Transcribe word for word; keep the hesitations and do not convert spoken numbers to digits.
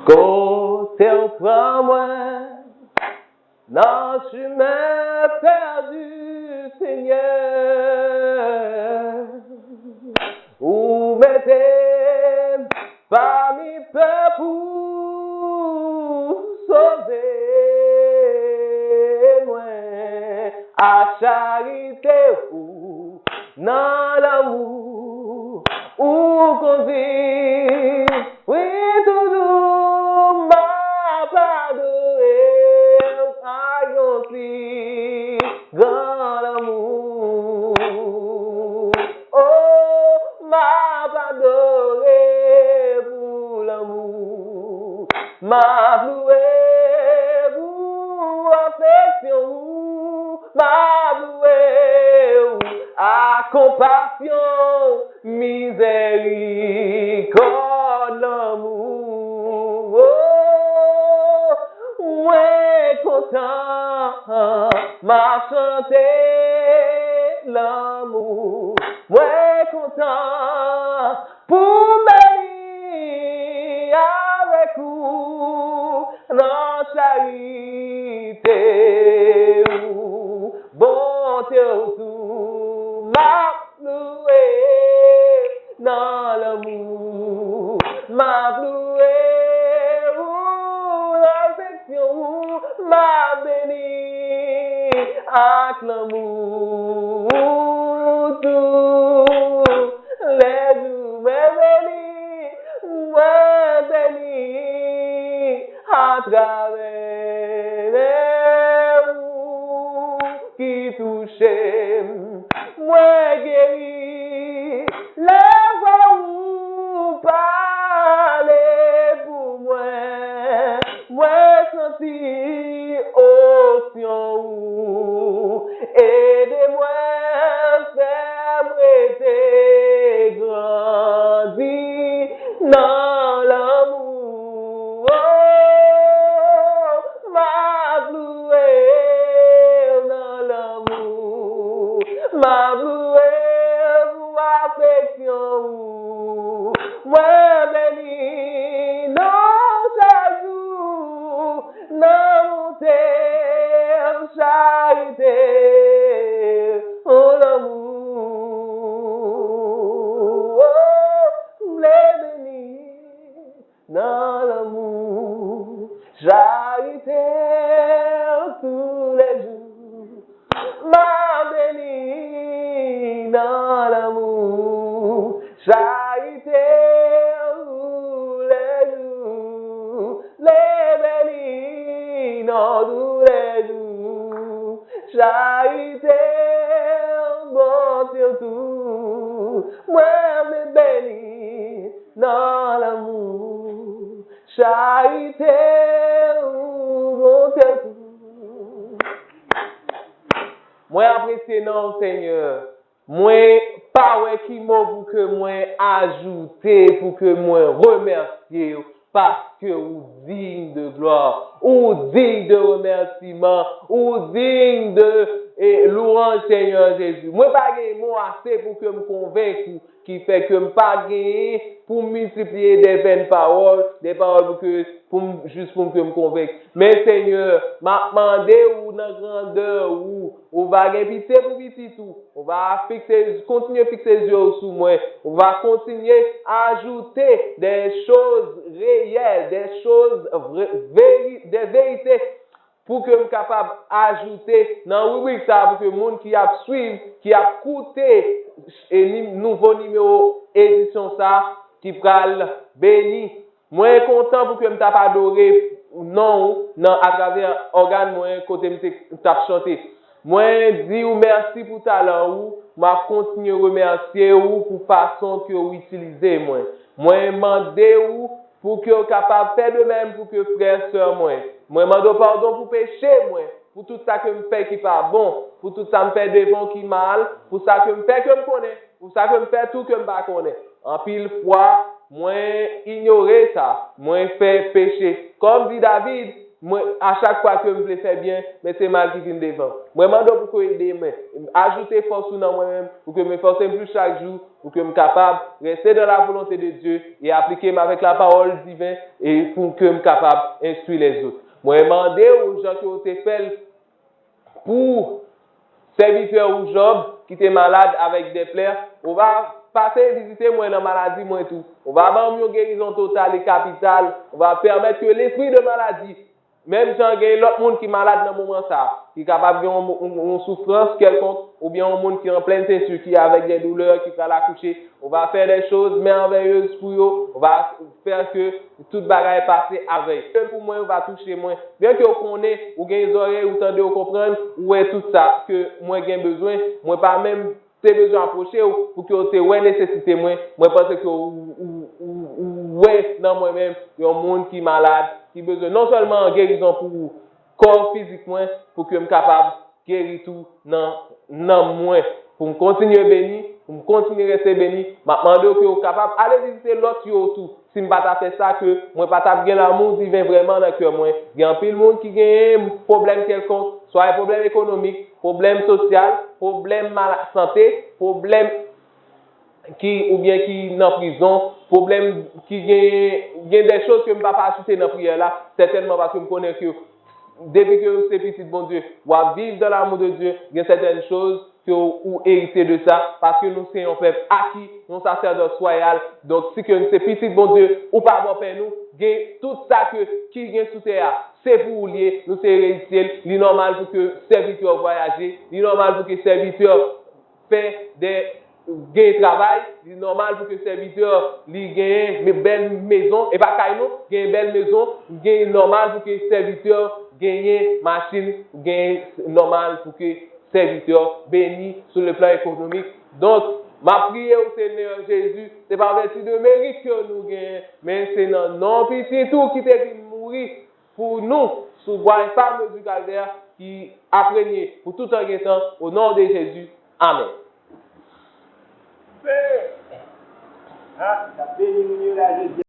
Kote w pran mwen nan chimen pèdi, Senyè. Ou mete m pami pèp ou sove mwen ak charite ou nan lanmou ou kondwi. Wi, toujou m ap adore w ak yon pli gran lanmou. Oh, m ap adore pou lanmou. M ap louwe pou afeksyon ou. M ap louwe ou ak konpasyon, mizèrikòd, lanmou. Oh, mwen kontan, m ap chante lanmou. Mwen kontan pou m beni avèk ou nan charite ou, bonte ou tou. M ap louwe nan lanmou. M ap louwe ou nan afeksyon ou. M ap beni ak lanmou ou tou. Lè jou mwen beni, mwen beni atravè ou ki touche m. Mwen geri lè vwa ou pale pou mwen. Mwen santi onksyon ou ede mwen, fè m rete grandi nan lanmou. Oh, m ap louwe w nan lanmou. M ap louwe w pou afeksyon ou. Mwen beni nan chak jou, nan bonte w, charite w, lanmou. Oh, m vle beni nan lanmou, charite w toulèjou. M ap beni nan lanmou, charite w toulèjou. Vle beni nan toulèjou, charite w, bonte w tou. Mwen vle beni nan lanmou, charite ou, bonte ou tou. Mwen apresye non w, Senyè. Mwen pa wè ki mo pou ke mwen ajoute, pou ke mwen remèsye w, paske ou diy de glwa, ou diy de remèsiman, ou diy de, e, lwanj, Senyè Jezi. Mwen pa gen mo ase pou ke m konvenk ou, ki fè ke m pa genyen pou m miltipliye de vèn pawòl, de pawòl pou ke, pou m, jis pou m, ke m konvenk. Men, Senyè, m ap mande ou nan grandè ou, ou va gen pitye pou pitit ou, ou va fikse, kontinye fikse zye w sou mwen, ou va kontinye ajoute de choz reyèl, de choz vre, veri, de verite pou ke m kapab ajoute nan ribrik sa a, pou ke moun ki ap swiv, ki ap koute, e, ni, nouvo nimewo edisyon sa a, ki pral beni. Mwen kontan pou ke m t ap adore non w nan, atravè ògàn mwen, kote m te, t ap chante. Mwen di w mèsi pou talan ou, m ap kontinye remèsye ou pou fason ke w itilize mwen. Mwen mande ou pou ke w kapab fè de menm pou ke frè, sè mwen. Mwen mande w padon pou peche mwen, pou tout sa ke m fè ki pa bon, pou tout sa m fè devan w ki mal, pou sa ke m fè ke m konnen, pou sa ke m fè tou ke m pa konnen. Anpil fwa, mwen inyore sa, mwen fè peche. Kòm di David, Mwen, a chak fwa ke m vle fè byen, men se mal ki vin devan. Mwen mande w pou ke w ede mwen, ajoute fòs ou nan mwen menm, pou ke m efòse m plis chak jou, pou ke m kapab reste dans la volonté de Dieu e aplike m avèk la parole divine e pou ke m kapab instruire les autres. Mwen mande w, jan ke w te fè l pou sèvitè ou Jòb ki te malad avèk dè plè, ou va pase vizite mwen nan maladi mwen tou. Ou va ban m yon gerizon total e kapital. Ou va pèmèt ke lespri de maladi, menm jan gen lòt moun ki malad nan moman sa, ki kapab gen yon, yon, yon soufrans kèlkonk, oubyen yon moun ki an plèn tenti, ki avèk dè doulè, ki pral akouche, ou va fè dè choz mèvèyez pou yo, ou va fè ke tout bagay pase avèk. Ke pou mwen, ou va touche mwen. Byen ke ou konnen, ou gen zòrèy, ou tande, ou konprann, ou wè tout sa ke mwen gen bezwen, mwen pa menm te bezwen apwoche w pou ke w te wè nesesite mwen. Mwen panse ke ou, ou, ou, ou wè nan mwen menm yon moun ki malad, ki bezwen non sèlman gerizon pou kò fizik mwen, pou ke m kapab geri tou nan nanm mwen. Pou m kontinye beni, pou m kontinye rete beni, m ap mande w ke w kapab ale vizite lòt yo tou. Si m pa ta fè sa, ke mwen pa t ap gen lanmou diven vrèman nan kè mwen. Gen anpil moun ki genyen pwoblèm kèlkonk, swa e pwoblèm ekonomik, pwoblèm sosyal, pwoblèm mala-, sante, pwoblèm ki, oubyen ki nan prizon, pwoblèm ki gen, gen dè choz ke m pa pa ajoute nan priyè la, sètènman paske m konnen ke depi ke w se pitit Bondye, w ap viv dans l'amour de Dieu, gen sètèn choz ke w, ou erite de sa, paske nou se yon pèp aki, yon sasèdòs wayal. Donk, si ke nou se pitit Bondye, ou pa bò pè nou, gen tout sa ke, ki gen sou tè a, se pou ou l ye, nou se eritye l, li nòmal pou ke sèvitè w vwayaje, li nòmal pou ke sèvitè w fè dè, gen travay, li nòmal pou ke sèvitè li genyen me-, bèl mezon, e pa kay non, gen bèl mezon, gen nòmal pou ke sèvitè genyen machin, gen nòmal pou ke sèvitè beni sou le plan ekonomik. Donk, m ap priye w, Senyè Jezi, se pa vèti de merit ke nou genyen, men se nan non pitit ou ki te vin mouri pou nou sou bwa enfame du Calvaire ki aprenye pou tout an gen tan, au nom de Jésus. Amen. Fè! Ha, sa beni moun yo la jodi.